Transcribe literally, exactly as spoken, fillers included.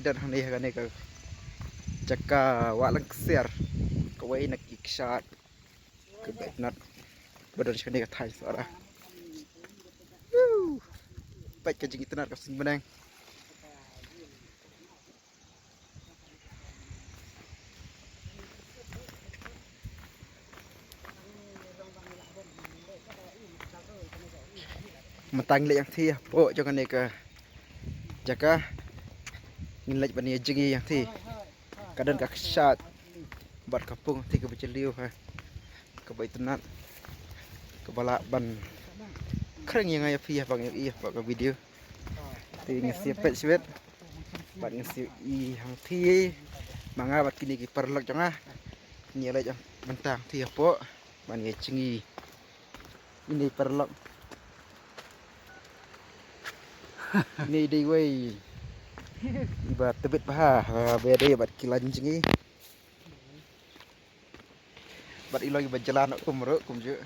Don hangne ha kane ka jaka Wah Langksiar, kawei na ki kshaid kiba itynnad ba don sha kane ka thaiñ Sohra. Woo! Peit ka jingitynnad ka suiñ bneng. Mynta ngi leit ïa ngin thied hapoh jong kane ka jaka, ngin leit ban ïa jngi ïa ngin thied. Ka don ka kshaid bad ka pung thied kaba jylliew ha, kaba itynnad, kaba lah ban khring ïa nga ïa phi ha ba ngi ïohi ha ka video. Te ngin sa peit shibit bad ngin sa ïohi hangtei, ma nga bad kine ki paralok jong nga. Ngin ïa leit bynta hangtei hapoh ban ïa jngi. Ine i paralok. Ine i dei iwei iba tbit bha, ah, ba ïadei bad ki line jngi. Bad i long iba jlan kumjuh kumjuh.